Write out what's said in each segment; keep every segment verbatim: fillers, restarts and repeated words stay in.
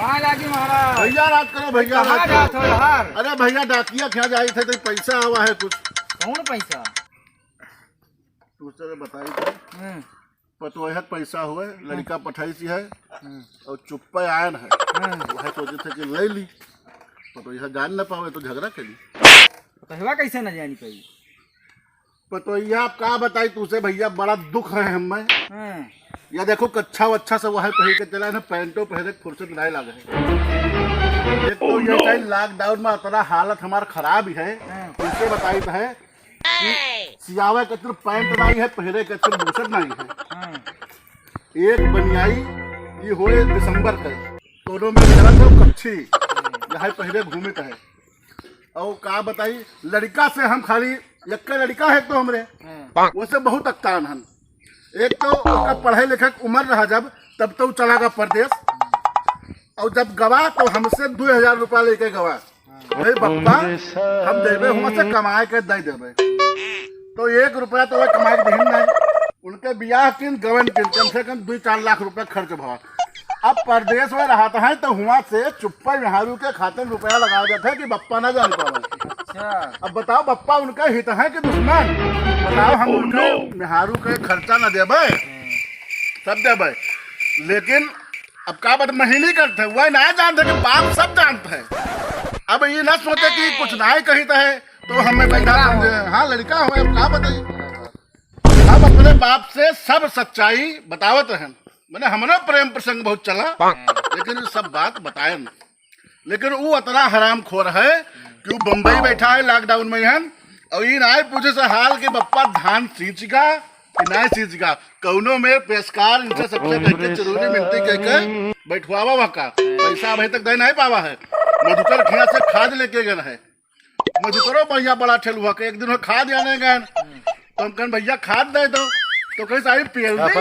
कहाँ लागी महाराज? भैया राज करो, भैया कहाँ राज करो। जात हो यार? अरे भैया, डाकिया क्या जाई थे तो पैसा आवा है कुछ। कौन पैसा? तू चले बताई थे। हम्म। पतोहत पैसा हुए, लड़का पठाई सी है हम्म। और चुप्पे आयन है। हम्म। वह सोचे थे कि ले ली, पतोहत जान न पावे तो झगड़ा करी। पतोहत कैसे न जानी पाई? पतोहिया, अब का बताई तुझसे भैया, बड़ा दुख है हमें। हाँ। या देखो, कच्छा वच्छा सब वही पहिर के चला है, पैंटो पहिरे के फुर्सत नहीं लागे है। एक तो ये है, लॉकडाउन में इतना हालत हमार खराब ही है। हाँ। तुझसे बताई तो है कि सियावे के सिर्फ पैंट नहीं है, पहिरे के सिर्फ बुशर्ट नहीं है। हाँ। एक बनियाई, ये होए दिसंबर के, दोनों में चला तो कच्छी, यही पहिरे घूमित है। और का बताई, लड़का से हम खाली, एक लड़का है तो हमरे, हाँ। वैसे बहुत अक्तान हन। एक तो उसका पढ़े लिखे के उम्र रहा जब, तब तो चला गया परदेश। और जब गवा तो हमसे दो हजार रुपया लेके गवा, हाँ। "भाई बप्पा, हम देबे, हुआ से कमाए के दे देबे।" तो एक रुपया तो वह कमाए के दहिन नहीं। उनके बियाह किन, गवन किन, कम से कम दो चार लाख रुपया खर्च भवा। अब परदेश में रहत है तो हुआ से चुप्पा मेहरारू के खाते में रुपया लगा देत है कि बप्पा ना जान पावे। अच्छा। अब बताओ, बप्पा उनका हित है कि दुश्मन? बताओ, हम उनके मेहरारू के खर्चा ना देबे, सब देबे, लेकिन अब का बात, महीनी करते हुआ ना जानते कि बाप सब जानते हैं। अब ये ना सोचे कि कुछ ना ही कहित है तो हमें बैठा समझे। हाँ, लड़का हो, अब का बताई। हम अपने बाप से सब सच्चाई बतावत रहन, मैंने हमरो प्रेम प्रसंग बहुत चला, लेकिन ये सब बात बताए न। लेकिन वो अतना हरामखोर है कि वो बम्बई बैठा है लॉकडाउन में हन, और ये ना पूछे से हाल कि बप्पा धान सींच गा कि ना सींच गा, कौनो में पेशकार इनसे सबसे कह के जरूरी मिनती कह के बैठवावा वहाँ का पैसा अभी तक दे नहीं पावा है। मधुकर खिया से खाद लेके गए है, मधुकरो भैया बड़ा ठेलुआ के, एक दिन वो खाद आने गए, तो हम कहन, "भैया खाद दे दो।" तो कहे, "साहब पेल दे।"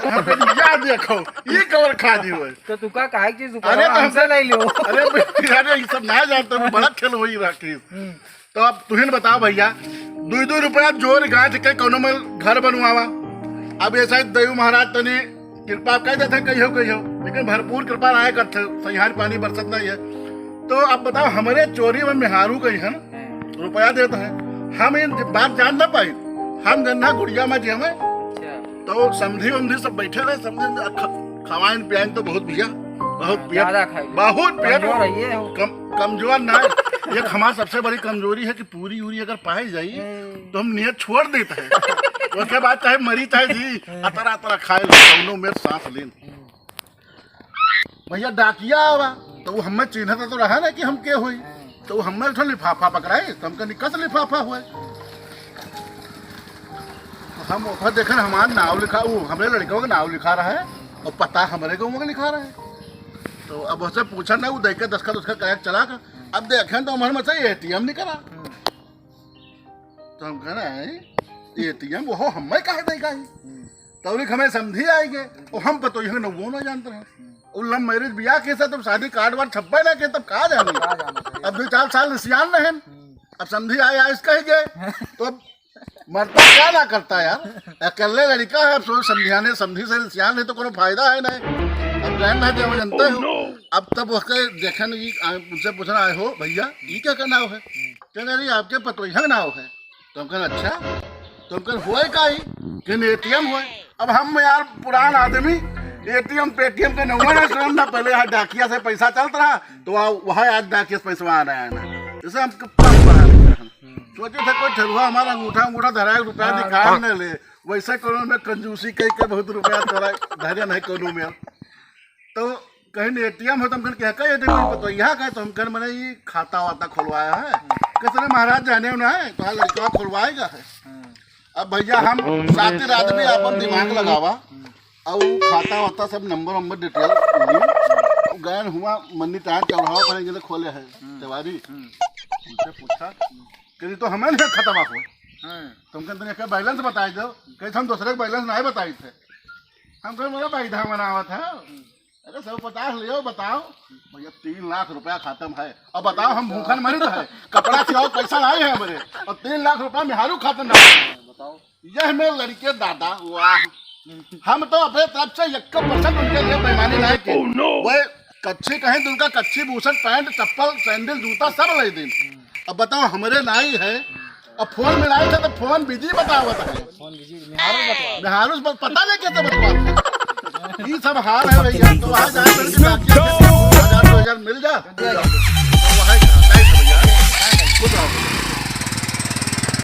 हम कहन, "या देखो, ये कवर खाद ही हुए।" तो तू का काहे की दुकान अरे तो हमसे हमसे ले लो। अरे भैया, अरे ये सब ना जानते, हम बड़ा ठेलुआ ही रखी। हम्म। तो अब तुहिन बताओ भैया, दुई दुई रुपया जोड़ गांठ के कौनो में घर बनवावा। अब ये शायद देव महाराज तनी कृपा कह देते कहियो कहियो, लेकिन भरपूर कृपा रहा करते, सहियार पानी बरसत नहीं है। तो अब बताओ, हमारे चोरी में मेहरारू गई है ना, रुपया देता है, हम इन बात जान ना पाई, हम गन्ना गुड़िया में जे हमें अच्छा। तो समधी वमधी सब बैठे रहे, समधी वमधी ख-, खवाइन पियाइन तो बहुत भैया, बहुत पिया, ज्यादा खाई। बहुत पिया। कमजोर है ये हो। कम, कमजोर ना है। एक हमार सबसे बड़ी कमजोरी है कि पूरी ऊरी अगर पाई जाई, हम्म। तो हम नियत छोड़ देते हैं। उसके बाद चाहे मरी चाहे जी, हम्म। अतरा अतरा खाए लो, कौनो में सांस लेन। हम्म। भैया डाकिया आवा, तो वो हमें चिन्हता तो रहा ना कि हम के होई। हम्म। तो वो हमें उठा लिफाफा पकड़ाए, तो हमका निकस लिफाफा हुए। तो हम ओकर देखन हमार नाव लिखा, वो हमरे लड़का का नाव लिखा रहा है और पता हमरे गाँव का लिखा रहा है। तो अब उससे पूछा ना, वो देख के दस्तखत उसका करेक्ट चला का। अब देखें तो हमारे में से एटीएम निकला। तो हम कहना है, एटीएम वो हमें कहा देगा ही। तो उन्हें हमें समझी आएंगे, और हम पतो यह नवो ना जानते हैं। वो लव मैरिज ब्याह के साथ, अब शादी कार्ड वार्ड छप्पा ना के, तब कहा जाने। कहा जाना चाहिए। अब दो चार साल निसियान रहे, अब समझी आए, आइस कह गए, तो अब मरता क्या ना करता यार, अकेले लड़का है, अब सोच समझियाने, समझी से सियान है तो कोनो फायदा है नहीं। अब गहन है तो जनते हो। अब तब उसके देखन ई, आ, उनसे पूछना आए हो, "भैया, ई क्या का नाव है?" कहने, "अरे, आपके पतोहिया का नाव है।" तो हम कहन, "अच्छा।" तो हम कहन, "हुए का ही?" कहन, "एटीएम हुए।" अब हम यार पुरान आदमी, एटीएम पेटीएम के नंबर है, सुन ना, पहले यहाँ डाकिया से पैसा चलता रहा, तो वहाँ, वहाँ आज डाकिया से पैसा आ रहा है ना, जैसे हम कब पढ़ा लिखा है। सोचे थे कोई ठेलुआ हमारा अंगूठा, अंगूठा धरा है, रुपया हाँ। दिखा न ले। वैसे कौनो में कंजूसी कह के बहुत रुपया तोरा धरे नहीं कौनो में। तो कहीं एटीएम हो तो हम कहन, "क्या का एटीएम?" तो यहाँ का है, तो हम कहन, "मैंने ये खाता वाता खुलवाया है।" कैसे रे महाराज जाने हो ना है, तो हाँ लड़का खुलवाएगा है। अब भैया हम सातिर आदमी अपन दिमाग लगावा, और खाता वाता सब नंबर वंबर डिटेल ली, और गए हुआ मन्नी टाइम चौराहा पर एक जने खोले है, तिवारी। उनसे पूछा, "कहीं तो हमें नहीं खत्म हो।" हाँ। तो हम कहते हैं, "इसका बैलेंस बताई दो।" कहे, "हम दूसरे का बैलेंस नहीं बताई थे।" हम कहे, "बोला भाई धाम बनावत है।" "अरे, सौ पचास लियो, बताओ।" "भैया, तीन लाख रुपया खत्म है।" "अब बताओ, हम भूखन मरित है, कपड़ा सियाओ, पैसा लाए हैं हमारे, और तीन लाख रुपया मेहारू खाते ना।" बताओ। यह मेरे लड़के दादा, वाह। हम तो अपने तरफ से एक परसेंट उनके लिए बेईमानी नहीं की। Oh, no! वह कच्छी कहीं तो उनका कच्छी, बूसट, पैंट, चप्पल, सैंडल, जूता सब लइ दिन। अब बताओ, हमरे नाई है, अब फोन मिलाए थे तो फोन बिजी बतावत है। फोन बिजी, मेहरारू बतवा। मेहरारू से पता नहीं कैसे बतवा। ये सब हाल है भैया, तो वहाँ जाए करके बाकी हजार दो हजार मिल जा।